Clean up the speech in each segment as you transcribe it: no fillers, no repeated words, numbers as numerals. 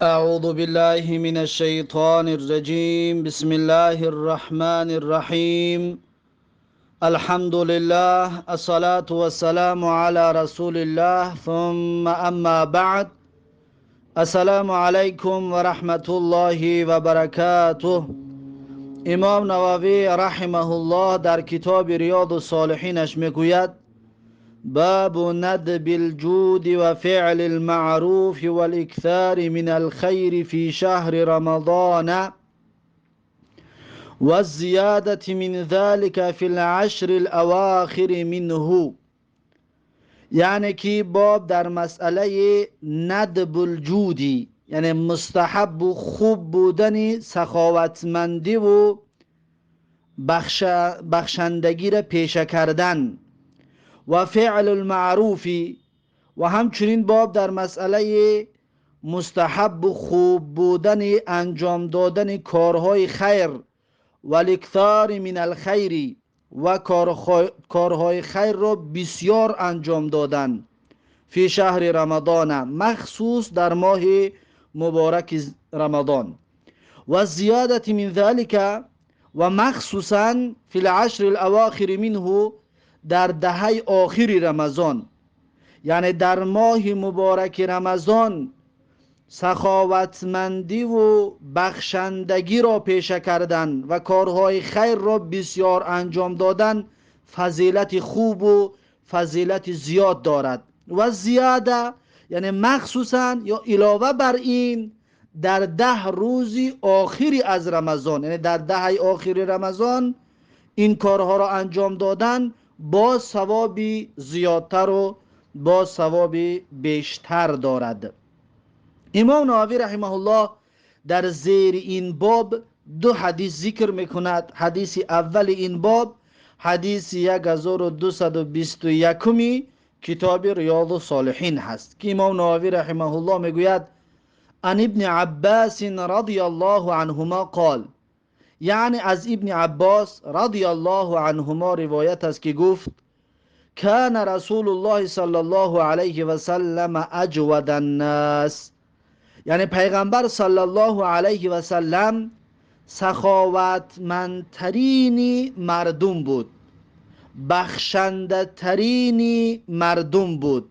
أعوذ بالله من الشيطان الرجيم. بسم الله الرحمن الرحيم. الحمد لله، الصلاة والسلام على رسول الله، ثم أما بعد. السلام عليكم ورحمة الله وبركاته. امام نووی رحمه الله در کتاب ریاض الصالحینش میگوید: باب ندب الجود وفعل المعروف والإكثار من الخير في شهر رمضان والزيادة من ذلك في العشر الأواخر منه. یعنی که باب در مسئله ندب الجودی، یعنی مستحب و خوب بودن سخاوتمندی و بخشندگی را پیشه کردن و فعل المعروف، و همچنین باب در مسئله مستحب و خوب بودن انجام دادن کارهای خیر و الاکثار من الخیر، و کارهای خیر را بسیار انجام دادن، فی شهر رمضان، مخصوص در ماه مبارک رمضان، و زیادت من ذلك، و مخصوصا فی العشر الاواخر منه، در دهه آخری رمضان، یعنی در ماه مبارک رمضان سخاوتمندی و بخشندگی را پیشه کردن و کارهای خیر را بسیار انجام دادن فضیلت خوب و فضیلت زیاد دارد. و زیاده یعنی مخصوصا یا علاوه بر این در 10 روز آخری از رمضان، یعنی در دهه آخری رمضان این کارها را انجام دادن با ثوابی زیادتر و با ثوابی بیشتر دارد. امام نووی رحمه الله در زیر این باب دو حدیث ذکر میکند. حدیث اول این باب حدیث 1221 کتاب ریاض الصالحین هست که امام نووی رحمه الله میگوید: عن ابن عباس رضی الله عنهما قال، یعنی از ابن عباس رضی الله عنهما روایت است که گفت: کان رسول الله صلی الله علیه و سلم اجود الناس، یعنی پیغمبر صلی الله علیه و سلم سخاوتمندترین مردم بود، بخشنده ترین مردم بود.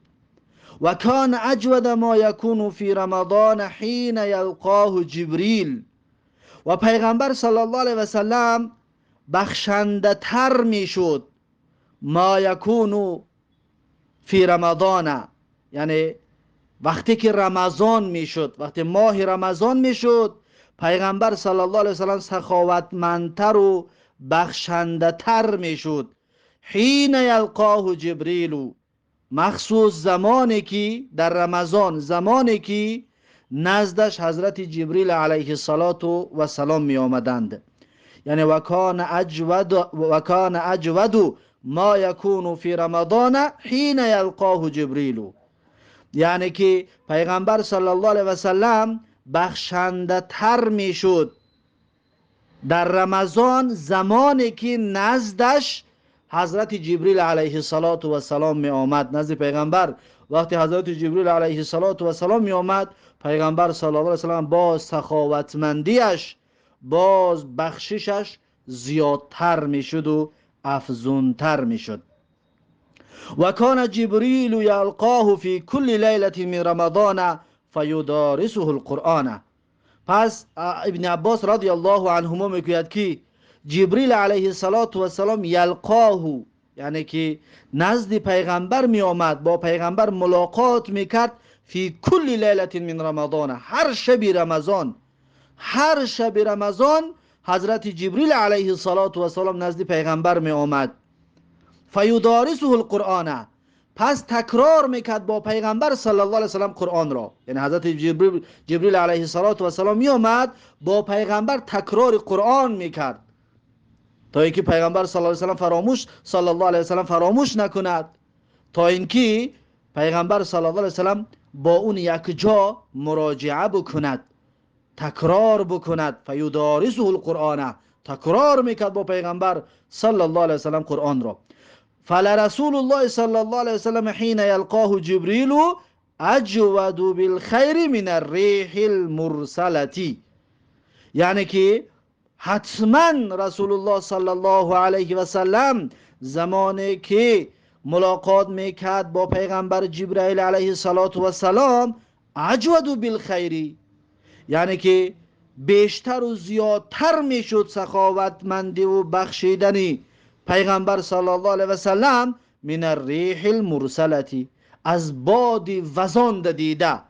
و کان اجود ما یکون فی رمضان حین یلقاه جبریل، و پیغمبر صلی الله علیه و سلم بخشنده تر میشد، ما یکون فی رمضان، یعنی وقتی که رمضان میشد، وقتی ماه رمضان میشد، پیغمبر صلی الله علیه و سلم سخاوتمندتر و بخشنده تر میشد. حین یلقاه جبریل، مخصوص زمانی که در رمضان، زمانی که نزدش حضرت جبریل علیه الصلاة و سلام می آمدند، یعنی وکان اجود ما یکون فی رمضان حین یلقاه جبریل، یعنی که پیغمبر صلی الله علیه و سلم بخشنده تر می شد در رمضان زمانی که نزدش حضرت جبریل علیه الصلاة و سلام می آمد. نزد پیغمبر وقتی حضرت جبریل علیه الصلاة و سلام می آمد، پیغمبر صلی الله علیه و سلم با سخاوتمندیش، باز بخششش زیادتر می شد و افزونتر می شد. و کان جبریل یلقاه فی کل لیلة من رمضان فیدارسه القرآن. پس ابن عباس رضی الله عنهما میگوید که جبریل علیه الصلاة و السلام یلقاه، یعنی که نزد پیغمبر می آمد، با پیغمبر ملاقات میکرد، فی کل لیلة من رمضان، هر شب رمضان، هر شب رمضان حضرت جبریل علیه الصلاة و السلام نزد پیغمبر می آمد. فیدارسه القرآن، پس تکرار میکرد با پیغمبر صلی الله علیه و سلم قرآن را، یعنی حضرت جبریل علیه الصلاة و السلام می آمد با پیغمبر تکرار قرآن میکرد تا اینکه پیغمبر صلی الله علیه و سلم فراموش صلی الله علیه و سلم فراموش نکند، تا اینکه پیغمبر صلی الله علیه و سلم با اون یک جا مراجعه بکند، تکرار بکند. فیدارسه القرآن، تکرار میکرد با پیغمبر صلی الله علیه و سلم قرآن را. فلرسول الله صلی الله علیه و سلم حین یلقاه جبریل أجود بالخير من الريح المرسلة. یعنی که حتما رسول الله صلی الله علیه و سلم زمانی که ملاقات میکرد با پیغمبر جبرائیل علیه السلام، اجود بالخیری، یعنی که بیشتر و زیادتر میشد سخاوتمندی و بخشیدنی پیغمبر صلی الله علیه و سلم من الریح المرسلتی، از باد وزان دیده،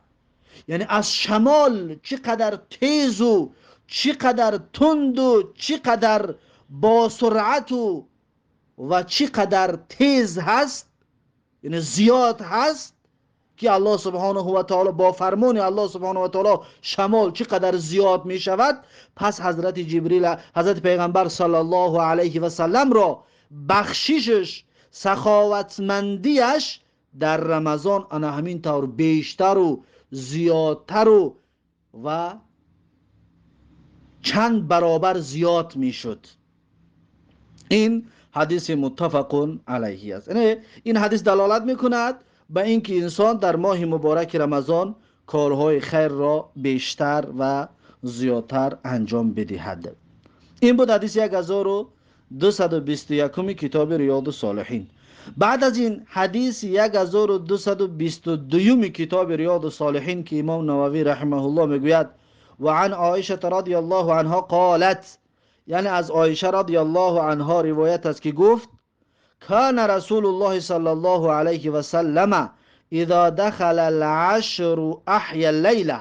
یعنی از شمال چقدر تیز و چقدر تند و چقدر با سرعت و چقدر تیز هست، یعنی زیاد هست که الله سبحانه و تعالی با فرمان الله سبحانه و تعالی شمال چقدر زیاد می شود. پس حضرت جبریل، حضرت پیغمبر صلی الله علیه و سلم را بخششش، سخاوتمندیش در رمضان انا همین طور بیشتر و زیادتر و چند برابر زیاد می شد. این حدیث متفق علیه است. یعنی این حدیث دلالت می کند به اینکه انسان در ماه مبارک رمضان کارهای خیر را بیشتر و زیادتر انجام بدهد. این بود حدیث 1221 کتاب ریاض الصالحین. بعد از این حدیث 1222 کتاب ریاض الصالحین که امام نووی رحمه الله میگوید و عن عایشه رضی الله عنها قالت، یعنی از عایشه رضی الله عنها روایت است که گفت کان رسول الله صلی الله علیه و سلم اذا دخل العشر احیا اللیله،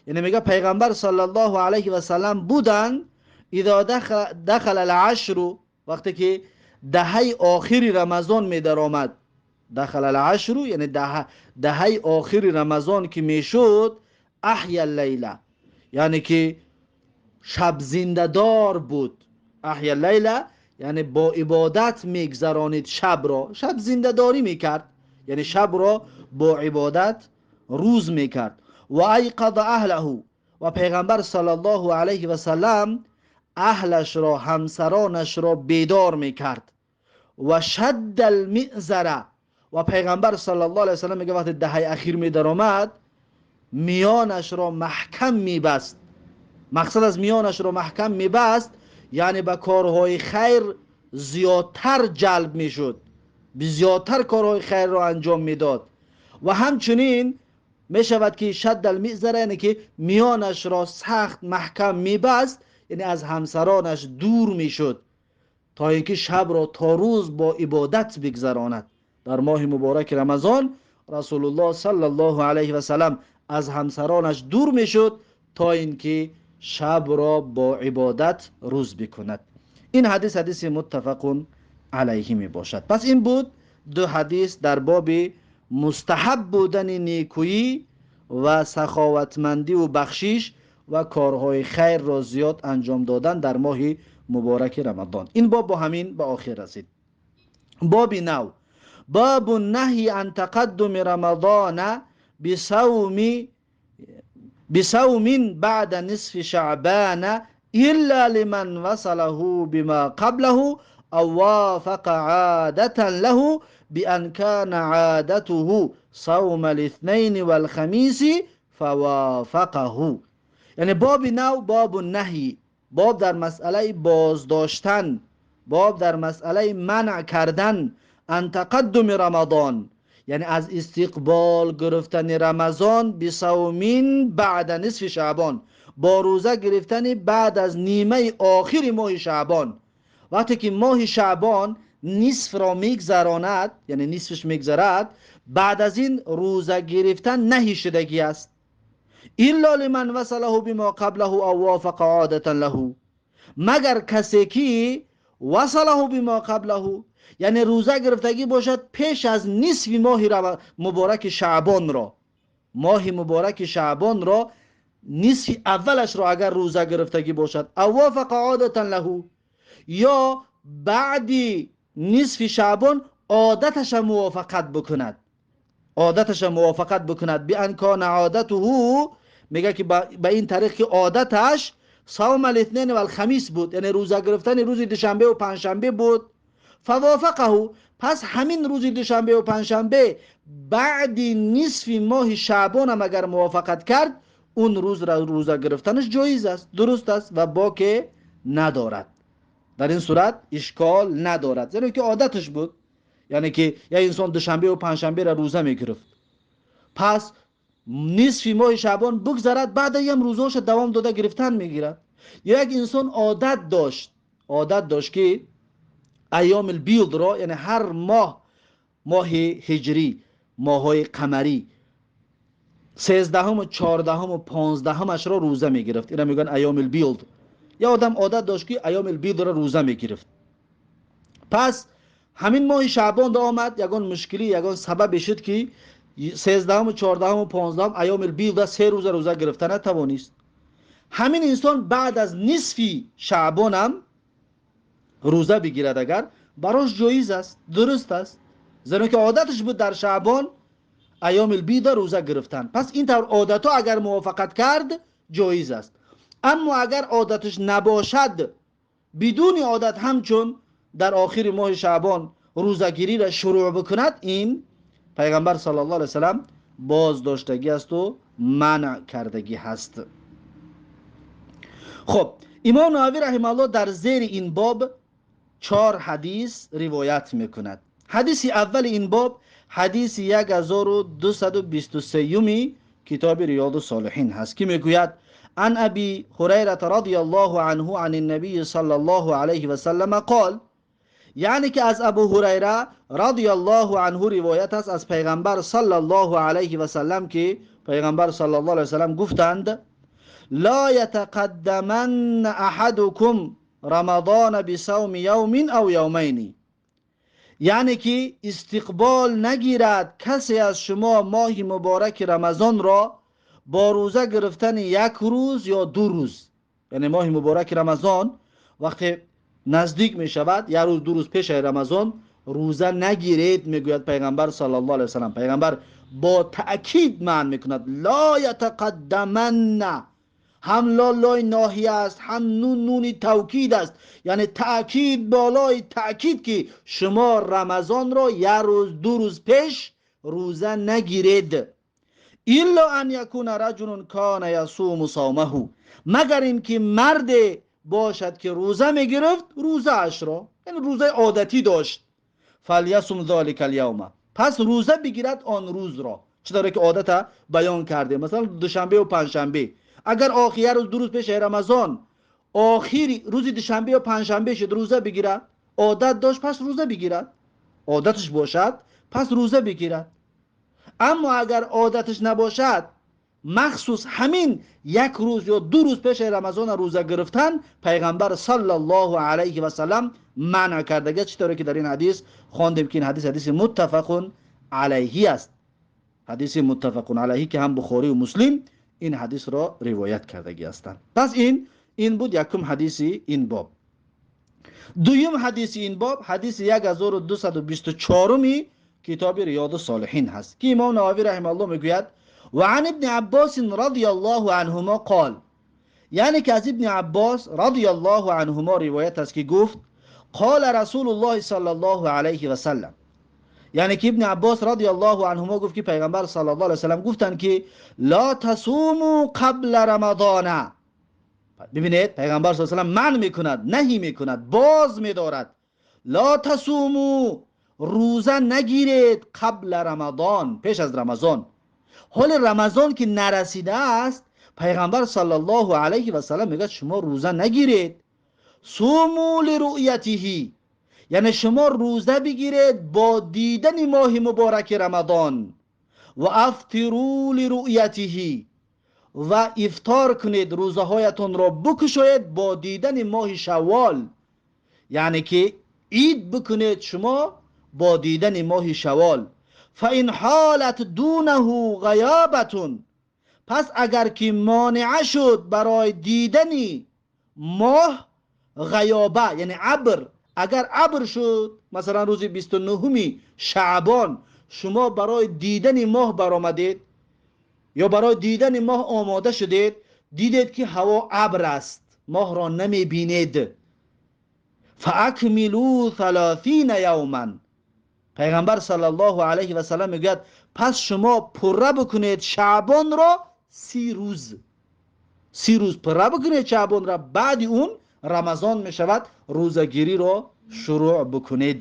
یعنی میگه پیغمبر صلی الله علیه و سلم بودن اذا دخل العشر، وقتی که دهه آخری رمضان می در آمد، دخل العشر یعنی دهه آخری رمضان که میشد، احیا اللیله یعنی که شب زنده دار بود. احیا اللیله یعنی با عبادت میگذرانید شب را، شب زنده داری میکرد، یعنی شب را با عبادت روز میکرد. و ایقظ اهله، و پیغمبر صلی الله علیه و سلم اهلش را، همسرانش را بیدار میکرد. و شد المئزره، و پیغمبر صلی الله علیه و سلم میگه وقتی دهه اخیر میدرآمد میانش را محکم میبست. مقصد از میانش را محکم میبست یعنی به کارهای خیر زیادتر جلب میشد، زیادتر کارهای خیر را انجام میداد. و همچنین میشود که شد المئزره یعنی که میانش را سخت محکم میبست، یعنی از همسرانش دور میشد تا اینکه شب را تا روز با عبادت بگذراند. در ماه مبارک رمضان رسول الله صلی الله علیه و سلم از همسرانش دور میشد تا اینکه شب را با عبادت روز بکند. این حدیث حدیث متفق علیه می باشد. پس این بود دو حدیث در باب مستحب بودن نیکویی و سخاوتمندی و بخشش و کارهای خیر را زیاد انجام دادن در ماه مبارک رمضان. این باب با همین به آخر رسید. باب نو، باب النهی عن تقدم رمضان بصوم بعد نصف شعبان إلا لمن وصله بما قبله أو وافق عادة له بأن كان عادته صوم الاثنين والخميس فوافقه. یعنی باب نو، باب النهی، باب در مسئله بازداشتن، باب در مسئله منع کردن ان تقدم رمضان، یعنی از استقبال گرفتن رمضان بصومین بعد نصف شعبان، با روزه گرفتن بعد از نیمه آخر ماه شعبان. وقتی که ماه شعبان نصف را میگذراند، یعنی نصفش میگذرد، بعد از این روزه گرفتن نهی شدگی است. الا لمن وصله بما قبله او وافق عادة له، مگر کسی که وصله بما قبله، یعنی روزه گرفتگی باشد پیش از نصف ماه مبارک شعبان را، ماه مبارک شعبان را نصف اولش را اگر روزه گرفتگی باشد، او وافق عادة له، یا بعدی نصف شعبان عادتش موافقت بکند، عادتش موافقت بکند. بان کان عادته، میگه که به این طریق که عادتش صوم الاثنین و الخمیس بود، یعنی روزه گرفتن روز دوشنبه و پنجشنبه بود، فوافقه، پس همین روز دوشنبه و پنجشنبه баъди нисфи моҳи шаъбон ҳам агар мувофиқат кард, он рӯз рӯза гирифтанаш ҷоиз аст, дуруст аст ва боке надорад. Дар ин сурат ишкол надорад, зеро ки одаташ буд. Яъне ки як инсон душанбе ва панҷшанберо рӯза мегирифт, пас нисфи моҳи шаъбон бигзарад, баъд ҳам рӯзаҳоша давом дода гирифтан мегирад. Ё як инсон одат дошт, ки айёмил билдро, яъне ҳар моҳ, моҳи ҳиҷрӣ, моҳҳои қамарӣ, 13-ҳуму 14-ҳуму 15-ҳумашро рӯза мегирифт. Ина мегӯянд айёмил билд. Як одам одат дошт, ки айёмил билдро рӯза мегирифт. Пас ҳамин моҳи шаъбон омад, ягон мушкилӣ, ягон сабабе шуд, ки 13-ҳуму 14-ҳуму 15-ҳум айёмил билда се рӯза рӯза гирифта натавонист. Ҳамин инсон баъд аз нисфи шаъбонам рӯза бигирад агар, барош ҷоиз аст, дуруст аст, зеро ки одаташ буд дар шаъбон айёмил бида рӯза гирифтан. Пас ин тавр одатҳо агар мувофиқат кард, ҷоиз аст. Аммо агар одаташ набошад, бидуни одат ҳамчун дар охири моҳи шаъбон рӯзагириро шурӯъ бикунад, ин пайғамбар саллаллоҳу алайҳи васаллам боздоштагӣ асту манъ кардагӣ ҳаст. Хуб, имом Нававӣ раҳимааллоҳ дар зери ин боб чор ҳадис ривоят мекунад. Ҳадиси аввали ин боб ҳадиси 1223-юми китоби Риёду Солиҳин ҳаст, ки мегӯяд: عن أبي هريرة رضي الله عنه عن النبي صلى الله عليه وسلم قال. یعنی که از ابو هریره رضی الله عنه روایت است از پیغمبر صلی الله علیه و سلم که پیغمبر صلی الله علیه و سلم گفتند: لا يتقدمن أحدكم رمضان بصوم يوم أو يومين. یعنی که استقبال نگیرد کسی از شما ماه مبارک رمضان را با روزه گرفتن یک روز یا دو روز. یعنی ماه مبارک رمضان وقتی نزدیک می شود، یک روز، دو روز پیش رمضان روزه نگیرید، میگوید پیغمبر صلی الله علیه وسلم. پیغمبر با تأکید منع میکند. لا یتقدمن، هم لا لای ناهیه است، هم نون نونی توکید است، یعنی تأکید بالای تأکید که شما رمضان را یک روز، دو روز پیش روزه نگیرید. الا ان یکون رجل کان یصوم صومه، مگر اینکه مرد باشد که روزه میگرفت روزه اش را، یعنی روزه عادتی داشت. فلیصم ذلک الیوم، پس روزه بگیرد آن روز را. چطوری که عادت بیان کرده، مثلا دوشنبه و پنجشنبه، اگر آخر روز، دو روز پیش رمضان، آخری روز دوشنبه یا پنجشنبه شد، روزه بگیرد. عادت داشت، پس روزه بگیرد. عادتش باشد، پس روزه بگیرد. اما اگر عادتش نباشد، مخصوص همین یک روز یا دو روز پیش رمضان روزه گرفتن، پیغمبر صلی الله علیه و سلم منع کرده، چطوری که در این حدیث خواندیم که این حدیث حدیث متفق علیه است، حدیث متفق علیه که هم بخاری و مسلم این حدیث را روایت کردگی هستند. پس این بود یکم حدیث این باب. دویم حدیث این باب حدیث 1224 کتاب ریاض الصالحین هست که امام نووی رحمه الله میگوید: و عن ابن عباس رضی الله عنهما قال. یعنی که از ابن عباس رضی الله عنهما روایت است که گفت: قال رسول الله صلی الله علیه و سلم. یعنی که ابن عباس رضی الله عنهما گفت که پیغمبر صلی الله علیه و سلم گفتند که لا تصوموا قبل رمضان. ببینید، پیغمبر صلی الله علیه و سلم منع میکند، نهی میکند، باز میدارد. لا تصوموا، روزه نگیرید، قبل رمضان، پیش از رمضان. حال رمضان که نرسیده است، پیغمبر صلی الله علیه و سلم میگه شما روزه نگیرید. صوموا لرؤیته، یعنی شما روزه بگیرید با دیدن ماه مبارک رمضان. و افطروا لرؤیته، و افطار کنید، روزه هایتون را بکشاید با دیدن ماه شوال. یعنی که عید بکنید شما با دیدن ماه شوال. فإن حالت دونه غیابة، پس اگر که مانع شد برای دیدن ماه غیابه، یعنی ابر، اگر ابر شد، مثلا روز 29 شعبان شما برای دیدن ماه برآمدید یا برای دیدن ماه آماده شدید، دیدید که هوا ابر است، ماه را نمی بینید، فاکملوا 30 یوما، Пайғамбар саллаллоҳу алайҳи васаллам мегӯяд: пас шумо пурра бикунед Шаъбонро 30 рӯз, 30 рӯз пурра бикунед Шаъбонро, баъди он Рамазон мешавад, рӯзагириро шурӯъ бикунед.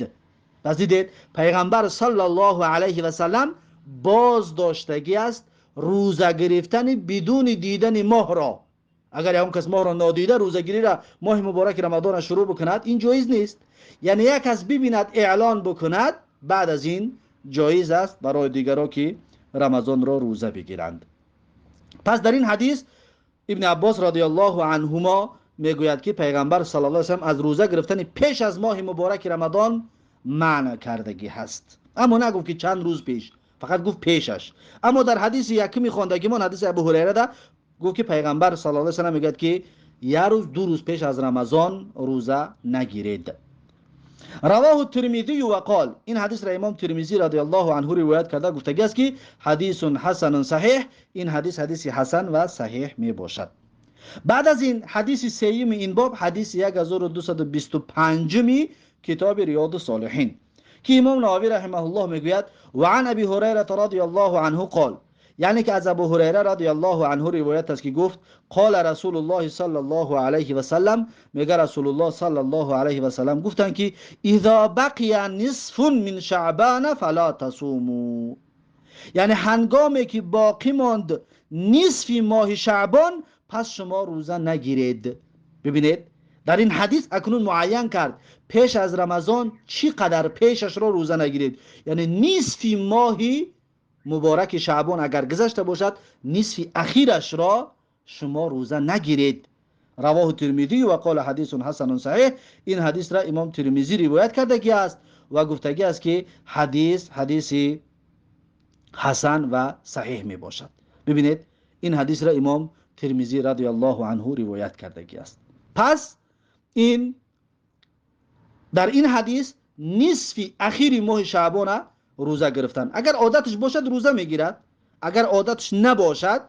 Пас дидед, Пайғамбар саллаллоҳу алайҳи васаллам боз доштагӣ аст рӯза гирифтани бидуни дидани моҳро. Агар ягон кас моҳро нодида рӯзагириро моҳи мубораки Рамазонро шурӯъ бикунад, ин ҷоиз нест. Яъне як кас бибинад, эълон бикунад, баъд аз ин ҷоиз аст барои дигаро, ки Рамазонро рӯза бигиранд. Пас дар ин ҳадис Ибни Аббос радиаллоҳу анҳумо мегӯяд, ки Пайғамбар саллаллоҳу алайҳи васаллам аз рӯза гирифтани пеш аз моҳи мубораки Рамазон манъ кардагӣ ҳаст, аммо нагуфт, ки чанд рӯз пеш, фақат гуфт пешаш. Аммо дар ҳадиси якуми хондагимон, ҳадиси Абу Ҳурайрада, гуфт, ки Пайғамбар саллаллоҳу алайҳи васаллам мегӯяд, ки як рӯз, 2 рӯз пеш аз Рамазон рӯза нагиред. رواه الترمذي وقال, ин ҳадис ра имом Тирмизӣ радиаллоҳу анҳу ривоят карда, гуфтагӣ аст, ки حديث حسن صحيح, ин ҳадис ҳадиси ҳасан ва саҳеҳ мебошад. Баъд аз ин ҳадиси сеюми ин боб, ҳадиси 1225-ми китоби Риёду Солиҳин, ки имом Нававӣ раҳимаҳуллоҳ мегӯяд: وعن أبي هريرة رضي الله عنه قال, яъне ки аз Абу Ҳурайра радиаллоҳу анҳу ривоят аст, ки гуфт: قال رسول الله صلى الله عليه وسلم, мега Расулуллоҳ саллаллоҳу алайҳи васаллам гуфтанд, ки إذا بقي نصف من شعبان فلا تصوموا, яъне ҳангоме ки боқӣ монд нисфи моҳи Шаъбон, пас шумо рӯза нагиред. Бибинед, дар ин ҳадис акнун муайян кард, пеш аз Рамазон чӣ қадар пешашро рӯза нагиред, яъне нисфи моҳи мубораки Шаъбон агар гузашта бошад, нисфи ахирашро шумо рӯза нагиред. رواه الترمذي وقال حديث حسن صحيح. Ин ҳадисра имом Тирмизӣ ривоят кардагӣ аст ва гуфтагӣ аст, ки ҳадис ҳадиси ҳасан ва саҳеҳ мебошад. Бибинед, ин ҳадисра имом Тирмизӣ радиаллоҳу анҳу ривоят кардагӣ аст. Пас ин дар ин ҳадис нисфи ахири моҳи Шаъбона рӯза гирифтан, агар одаташ бошад, рӯза мегирад, агар одаташ набошад,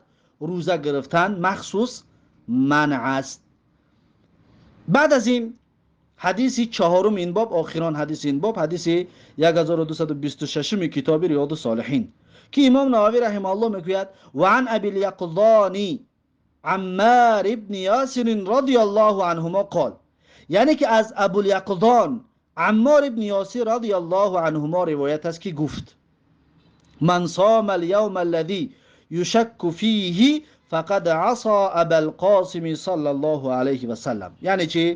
рӯза гирифтан махсус манъ аст. Баъд аз ин ҳадиси чаҳорум ин боб, охирон ҳадиси ин боб, ҳадиси 1226-ми китоби Риёду Солиҳин, ки имом Нававӣ раҳимааллоҳ мегӯяд: وعن أبي اليقظان عمار بن ياسر رضي الله عنهما قال, яъне ки аз Абуляқзон Аммор ибни Ёсир радиаллоҳу анҳумо ривоят аст, ки гуфт: من صام اليوم الذي يشك فيه فقد عصى أبا القاسم صلى الله عليه وسلم. Яъне чӣ?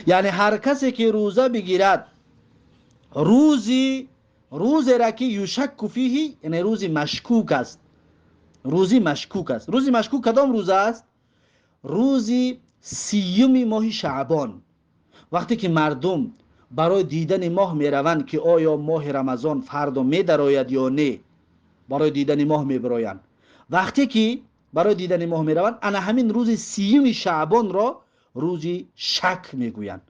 Яъне ҳар касе ки рӯза бигирад рӯзи рӯзера ки يشك فيه, яъне рӯзи машкук аст, рӯзи машкук аст. Рӯзи машкук кадом рӯза аст? Рӯзи 30-уми моҳи Шаъбон, вақте ки мардум барои дидани моҳ мераванд, ки оё моҳи Рамазон фардо медарояд ё не, барои дидани моҳ мебироянд. Вақте ки барои дидани моҳ мераванд, ана ҳамин рӯзи 30-уми Шаъбонро рӯзи шак мегӯянд.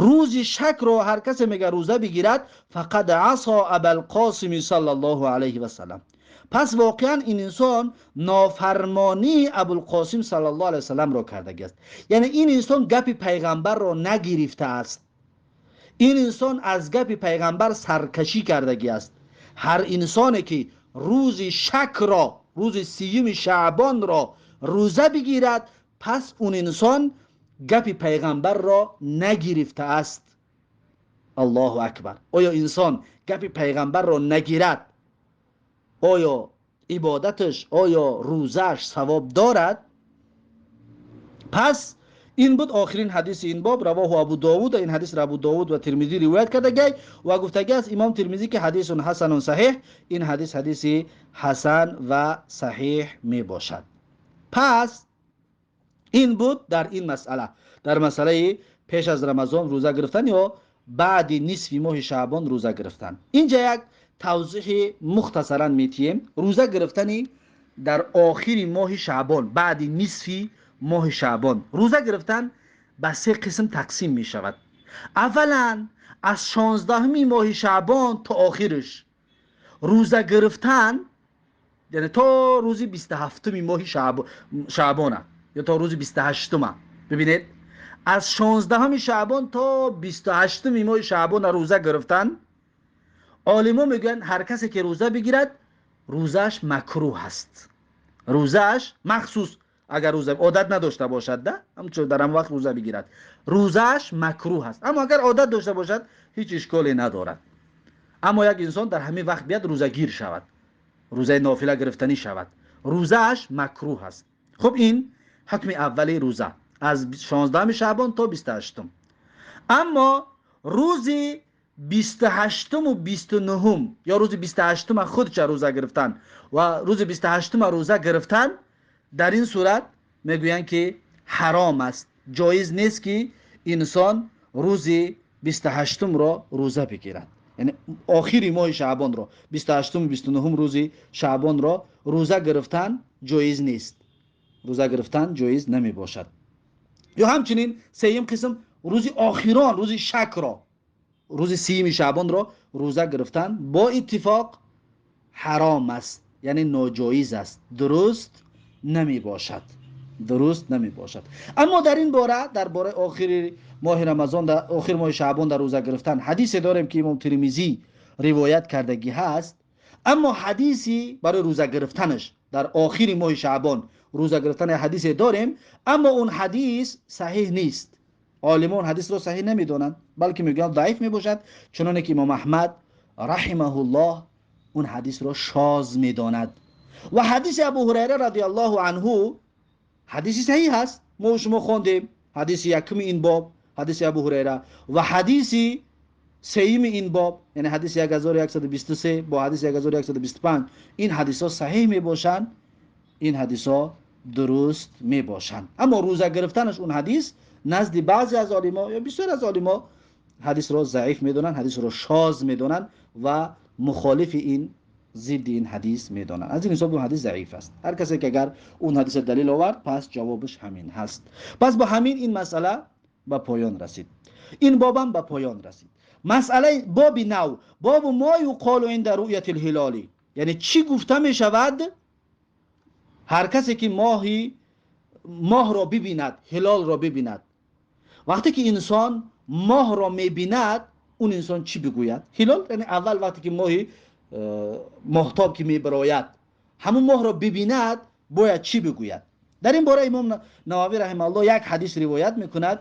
Рӯзи шакро ҳар касе мега рӯза бигирад, فقد عصى أبا القاسم صلى الله عليه وسلم, пас воқеан ин инсон нофармонии Абулқосим саллаллоҳу алайҳи васалламро кардагӣ аст. Яъне ин инсон гапи пайғамбарро нагирифтааст, ин инсон аз гапи пайғамбар саркашӣ кардагӣ аст. Ҳар инсоне ки рӯзи шакро, рӯзи 30-уми Шаъбонро рӯза бигирад, пас он инсон гапи пайғамбарро нагирифтааст. Аллоҳу акбар! Оё инсон гапи пайғамбарро нагирад, оё ибодаташ, оё рӯзааш савоб дорад? Пас ин буд охирин ҳадиси ин боб. رواه أبو داود, ин ҳадисро Абу Довуд ва Тирмизӣ ривоят кардагай ва гуфтагӣ аст имом Тирмизӣ, ки حديث حسن صحيح, ин ҳадис ҳадиси ҳасан ва саҳеҳ мебошад. Пас ин буд дар ин масъала, дар масъалаи пеш аз Рамазон рӯза гирифтан ё баъди нисфи моҳи Шаъбон рӯза гирифтан. Инҷа як тавзиҳи мухтасаран метиҳем. Рӯза гирифтани дар охири моҳи Шаъбон, баъди нисфи моҳи Шаъбон рӯза гирифтан ба се қисм тақсим мешавад. Аввалан, аз 16-уми моҳи Шаъбон то охираш рӯза гирифтан, яъне то рӯзи 27-уми моҳи Шаъбона ё то рӯзи 28-ума. Бибинед, аз 16-уми Шаъбон то 28-уми моҳи Шаъбона рӯза гирифтан. Олимо мегӯянд, ҳар касе ки рӯза бигирад, рӯзааш макрӯҳ аст. Рӯзааш махсус агар рӯза одат надошта бошад, да ҳамчун дар ҳам вақт рӯза бигирад, рӯзааш макрӯҳ аст. Аммо агар одат дошта бошад, ҳеҷ ишколе надорад. Аммо як инсон дар ҳамин вақт биёд, рӯзагир шавад, рӯзаи нофила гирифтанӣ шавад, рӯзааш макрӯҳ аст. Хуб, ин ҳукми аввали рӯза аз 16 шаъбон то 28-ум. Аммо рӯзи 28-уму 29-ум ё рӯзи 28-ума худша рӯза гирифтан ва рӯзи 28-ума рӯза гирифтан, дар ин сурат мегӯянд, ки ҳаром аст, ҷоиз нест, ки инсон рӯзи 28-умро рӯза бигирад, яъне охири моҳи шаъбонро, 28-уму 29-ум рӯзи шаъбонро рӯза гирифтан ҷоиз нест, рӯза гирифтан ҷоиз намебошад. Ё ҳамчунин сеюм қисм, рӯзи охирон, рӯзи шакро, рӯзи 30-уми шаъбонро рӯза гирифтан бо иттифоқ ҳаром аст, яъне ноҷоиз аст, дуруст намебошад, дуруст намебошад. Аммо дар ин бора, дар бораи охири моҳи Рамазон, охири моҳи шаъбон дар рӯза гирифтан ҳадисе дорем, ки имом Тирмизӣ ривоят кардагӣ ҳаст. Аммо ҳадиси барои рӯза гирифтанаш дар охири моҳи шаъбон рӯза гирифтан ҳадисе дорем, аммо он ҳадис саҳиҳ нест. Олимон ҳадисро саҳиҳ намедонанд, балки мегӯянд, заиф мебошад, чуноне ки имом Аҳмад раҳимаҳуллоҳ он ҳадисро шоз медонад. Ва ҳадиси Абу Ҳурайра радиаллоҳу анҳу ҳадиси саҳиҳ ҳаст. Мо шумо хондем ҳадиси якуми ин боб, ҳадиси Абу Ҳурайра, ва ҳадиси сеюми ин боб, яъне ҳадиси 1123 бо ҳадиси 1125. Ин ҳадисҳо саҳиҳ мебошанд, ин ҳадисҳо дуруст мебошанд. Аммо рӯза гирифтанаш, он ҳадис назди баъзе аз олимо ё бисёр аз олимо ҳадисро заиф медонанд, ҳадисро шоз медонанд ва мухолифи ин, зидди ин ҳадис медонанд. Аз ин ҳисоб он ҳадис заиф аст. Ҳар касе ки агар он ҳадиса далил овард, пас ҷавобаш ҳамин ҳаст. Пас бо ҳамин ин масъала ба поён расид, ин бобам ба поён расид. Масъалаи боби нав, бобу ما يقال عند رؤية الهلال, яъне чӣ гуфта мешавад ҳар касе ки моҳи моҳро бибинад, ҳилолро бибинад. Вақте ки инсон моҳро мебинад, он инсон чӣ бигӯяд? Ҳилол яъне аввал вақте ки моҳи моҳтоб ки мебарояд, ҳамун моҳро бибинад, бояд чӣ бигӯяд? Дар ин бора имом Нававӣ раҳимааллоҳ як ҳадис ривоят мекунад.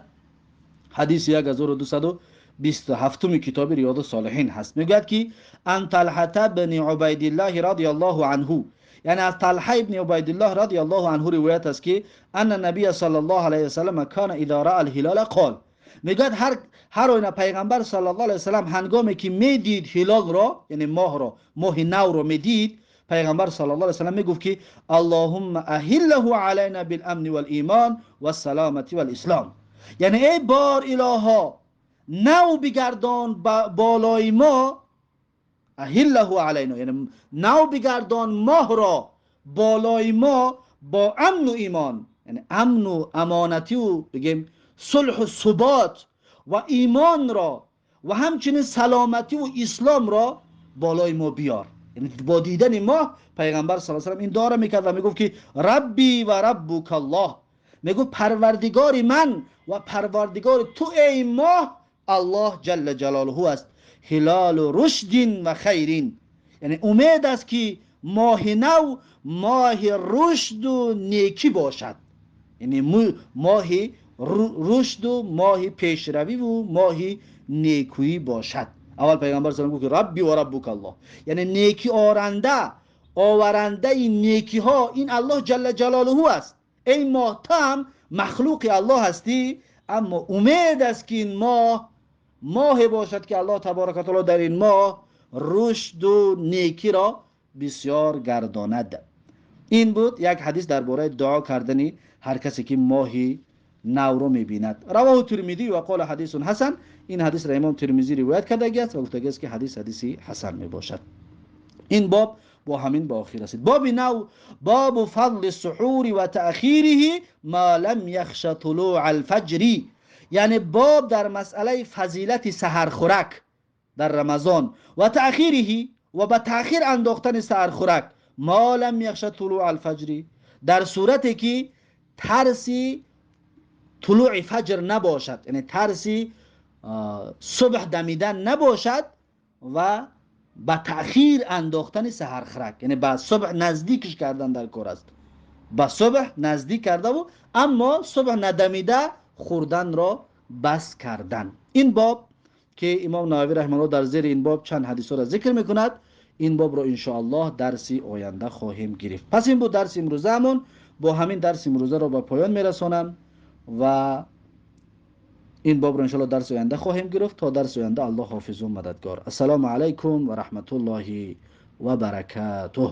Ҳадиси 1227-уми китоби Риёду Солиҳин ҳаст. Мегӯяд, ки عن طلحة بن عبيد الله رضي الله عنه, яъне аз Талҳа ибни Убайдиллоҳ радиаллоҳу анҳу ривоят аст, ки أن النبي صلى الله عليه وسلم كان إذا رأى الهلال قال. Мегӯяд, ҳар оина пайғамбар саллаллоҳу алайҳи васаллам ҳангоме ки медид ҳилолро, яъне моҳро, моҳи навро медид, пайғамбар саллаллоҳу алайҳи васаллам мегуфт, ки اللهم أهله علينا بالأمن والإيمان والسلامة والإسلام, яъне эй бор илоҳо, нав бигардон болои мо, أهله علينا, яъне нав бигардон моҳро болои мо бо амну имон, яъне амну амонатию бигем сулҳу субот ва имонро ва ҳамчунин саломативу исломро болои мо биёр. Яъне бо дидани моҳ пайғамбар с салам ин дуоро мекард ва мегуфт, ки ربي وربك الله, мегуфт, парвардигори ман ва парвардигори ту, эй моҳ, Аллоҳ ҷалла ҷалолуҳу аст. هلال رشد وخير, яъне умед аст, ки моҳи нав моҳи рушду некӣ бошад, яъне моҳи рушду моҳи пешравиву моҳи некӯӣ бошад. Аввал пайғамбар салам гуфт, ки ربي وربك الله, яъне некӣ оранда, оварандаи некиҳо ин Аллоҳ ҷалла ҷалолуҳу аст. Эй моҳ, ту ҳам махлуқи Аллоҳ ҳастӣ, аммо умед аст, ки ин моҳ моҳе бошад, ки Аллоҳ таборака таоло дар ин моҳ рушду некиро бисёр гардонад. Ин буд як ҳадис дар бораи дуо кардани ҳар касе ки моҳи навро мебинад. رواه الترمذي وقال حديث حسن. Ин ҳадисро имом Тирмизӣ ривоят кардагӣ аст ва гуфтагӣ аст, ки ҳадис ҳадиси ҳасан мебошад. Ин боб бо ҳамин ба охир расид. Боби нав, باب فضل السحور وتأخيره ما لم يخش طلوع الفجر, яъне боб дар масъалаи фазилати саҳархӯрак дар Рамазон وتأخيره ва ба таъхир андохтани саҳархӯрак, ما لم يخش طلوع الفجر, дар сурате ки тарси тулӯи фаҷр набошад, яъне тарси субҳ дамидан набошад ва ба таъхир андохтани саҳархӯрак, яъне ба субҳ наздикш кардан дар кор аст, ба субҳ наздик кардаву, аммо субҳ надамида хӯрданро бас кардан. Ин боб ки имом Нававӣ раҳимаҳуллоҳ дар зери ин боб чанд ҳадисҳоро зикр мекунад, ин бобро иншоаллоҳ дарси оянда хоҳем гирифт. Пас ин буд дарси имрӯзаамон. Бо ҳамин дарси имрӯзаро ба поён мерасонам ва ин бобро иншоаллоҳ дарси оянда хоҳем гирифт. То дарси оянда Аллоҳ ҳофизу мададгор. Ассалому алайкум ва раҳматуллоҳи ва баракатуҳ.